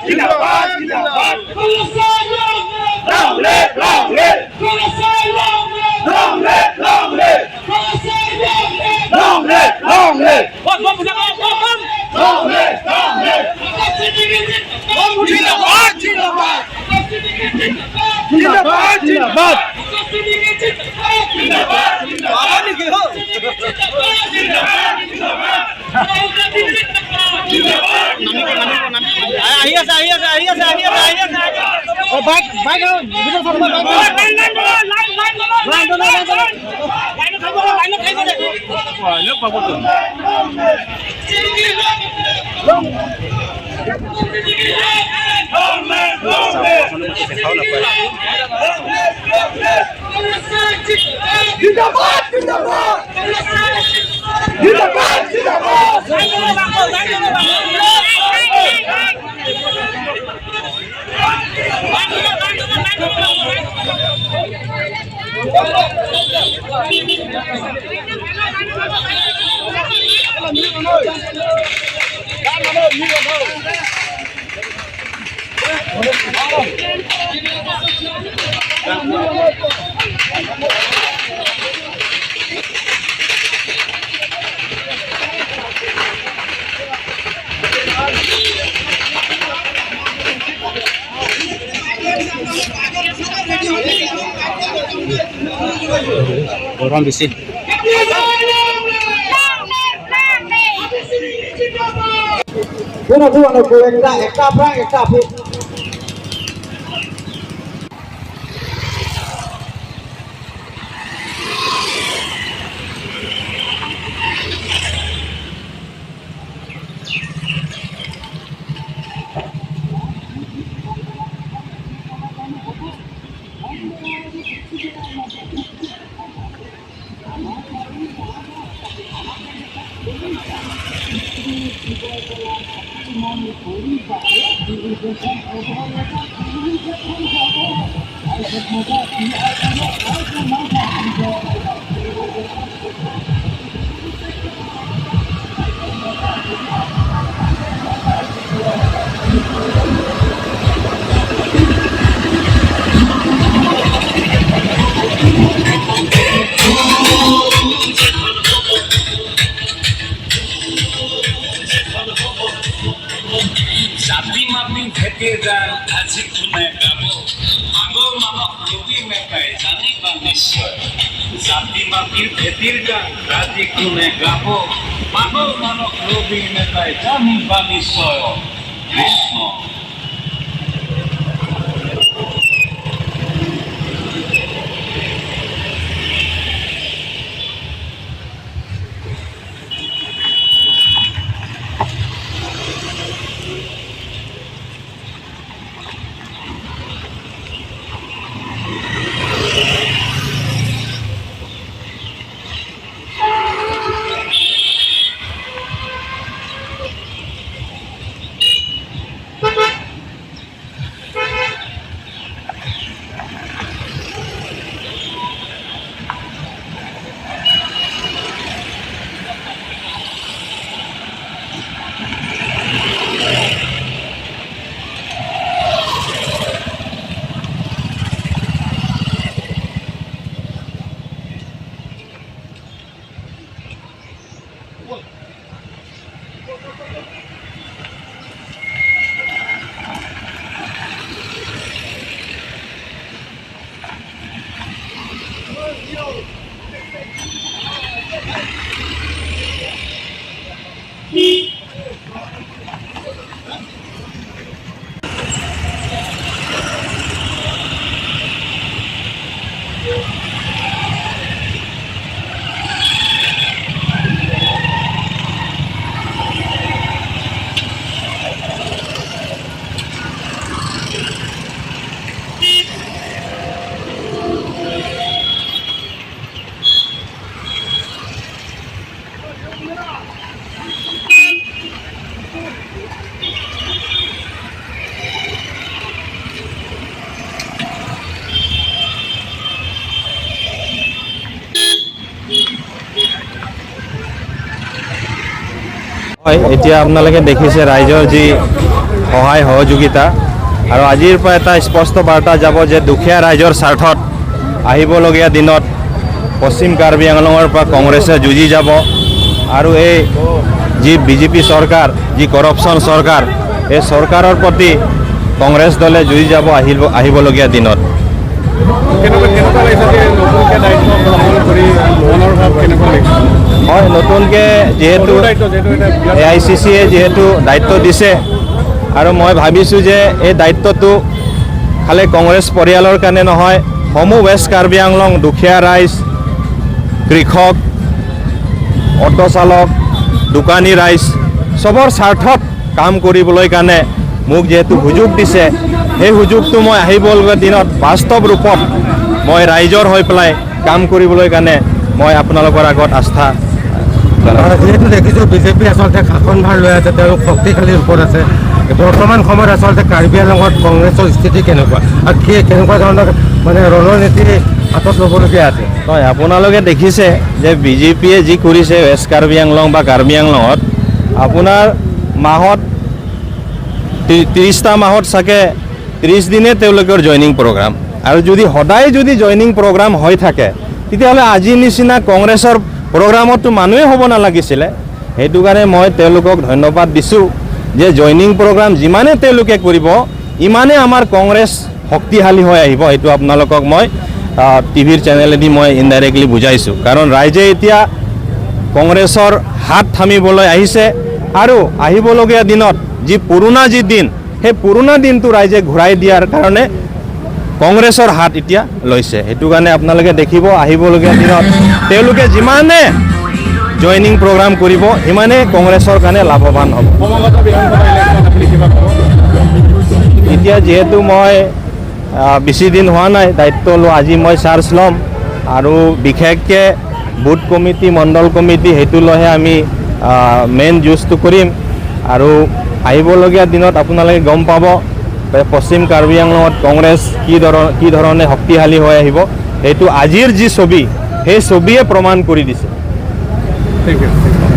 জিন্দাবাদ জিন্দাবাদ। Long live, long live, long live, long live, long live, long live, long live, long live. জিন্দাবাদ জিন্দাবাদ জিন্দাবাদ জিন্দাবাদ জিন্দাবাদ জিন্দাবাদ। আহি আছে, আহি আছে, আহি আছে, আহি আছে, আহি আছে। বাইক বাইক লাইন লাইন পাব। Long live, long live. দেখাও নাপায়। জিন্দাবাদ জিন্দাবাদ জিন্দাবাদ জিন্দাবাদ। গৰম বেছি। একটা একটা আপনার, একটা আপনি। জাতি মাতি ভেটে যায় আজি কোনে গাব? পাগল মানস ৰবি মেকাই জানিবা নিশ্চয়। জাতি মাটিৰ ভেটিৰ গান আজি কোনে গাব? পাগল মানস ৰবি মেকাই জানিবা নিশ্চয়। কৃষ্ণ। হয়, এতিয়া আপোনালোকে দেখিছে ৰাইজৰ যি সহায় সহযোগিতা আৰু আজিৰ পৰা এটা স্পষ্ট বাৰ্তা যাব যে দুখীয়া ৰাইজৰ স্বাৰ্থত আহিবলগীয়া দিনত পশ্চিম কাৰ্বি আংলঙৰ পৰা কংগ্ৰেছে যুঁজি যাব আৰু এই যি বিজেপি চৰকাৰ, যি কৰপশ্যন চৰকাৰ, এই চৰকাৰৰ প্ৰতি কংগ্ৰেছ দলে যুঁজি যাব আহিবলগীয়া দিনত। কেনেকুৱা কেনেকুৱা লাগিছে যে নতুনকৈ দায়িত্ব গ্ৰহণ কৰি মনৰ ভাৱ কেনেকুৱা লাগিছে? হয়, নতুনকৈ যিহেতু সৰু দায়িত্ব যিহেতু এটা বিৰাট এআইচিচিয়ে যিহেতু দায়িত্ব দিছে আৰু মই ভাবিছোঁ যে এই দায়িত্বটো খালি কংগ্ৰেছ পৰিয়ালৰ কাৰণে নহয়, সমূহ ৱেষ্ট কাৰ্বি আংলং দুখীয়া ৰাইজ, কৃষক, অ'টো চালক, দোকানী ৰাইজ চবৰ স্বাৰ্থত কাম কৰিবলৈ কাৰণে মোক যিহেতু সুযোগ দিছে, সেই সুযোগটো মই আহিবলগীয়া দিনত বাস্তৱ ৰূপত মই ৰাইজৰ হৈ পেলাই কাম কৰিবলৈ কাৰণে মই আপোনালোকৰ আগত আস্থা জনাওঁ। যিহেতু দেখিছোঁ বিজেপি আচলতে শাসনভাৰ লৈ আছে, তেওঁলোক শক্তিশালী ৰূপত আছে। বৰ্তমান সময়ত আচলতে কাৰ্বি আংলঙত কংগ্ৰেছৰ স্থিতি কেনেকুৱা আৰু কি কেনেকুৱা ধৰণৰ মানে ৰণনীতি হাতত ল'বলগীয়া আছে? হয়, আপোনালোকে দেখিছে যে বিজেপিয়ে যি কৰিছে ৱেষ্ট কাৰ্বি আংলং বা কাৰ্বি আংলঙত, আপোনাৰ মাহত 30টা মাহত চাগে 30 দিনে তেওঁলোকৰ জইনিং প্ৰগ্ৰাম। আৰু যদি সদায় যদি জইনিং প্ৰগ্ৰাম হৈ থাকে, তেতিয়াহ'লে আজিৰ নিচিনা কংগ্ৰেছৰ প্ৰগ্ৰামততো মানুহেই হ'ব নালাগিছিলে। সেইটো কাৰণে মই তেওঁলোকক ধন্যবাদ দিছোঁ যে জইনিং প্ৰগ্ৰাম যিমানে তেওঁলোকে কৰিব, ইমানে আমাৰ কংগ্ৰেছ শক্তিশালী হৈ আহিব। সেইটো আপোনালোকক মই টিভিৰ চেনেলেদি মই ইনডাইৰেক্টলি বুজাইছোঁ, কাৰণ ৰাইজে এতিয়া কংগ্ৰেছৰ হাত থামিবলৈ আহিছে আৰু আহিবলগীয়া দিনত যি পুৰণা যি দিন, সেই পুৰণা দিনটো ৰাইজে ঘূৰাই দিয়াৰ কাৰণে কংগ্ৰেছৰ হাত এতিয়া লৈছে। সেইটো কাৰণে আপোনালোকে দেখিব আহিবলগীয়া দিনত তেওঁলোকে যিমানে জইনিং প্ৰগ্ৰাম কৰিব, সিমানে কংগ্ৰেছৰ কাৰণে লাভৱান হ'ব। সমাগত বিধানসভা ইলেকশ্যন আপুনি কিবা ক'ব? এতিয়া যিহেতু মই বেছি দিন হোৱা নাই দায়িত্ব লোৱা, আজি মই চাৰ্জ ল'ম আৰু বিশেষকৈ বুথ কমিটি, মণ্ডল কমিটি সেইটো লৈহে আমি মেইন যুঁজটো কৰিম। আৰু আহিবলগীয়া দিনত আপোনালোকে গম পাব যে পশ্চিম কাৰ্বি আংলঙত কংগ্ৰেছ কি ধৰণে শক্তিশালী হৈ আহিব। সেইটো আজিৰ যি ছবি, সেই ছবিয়ে প্ৰমাণ কৰি দিছে। Thank U.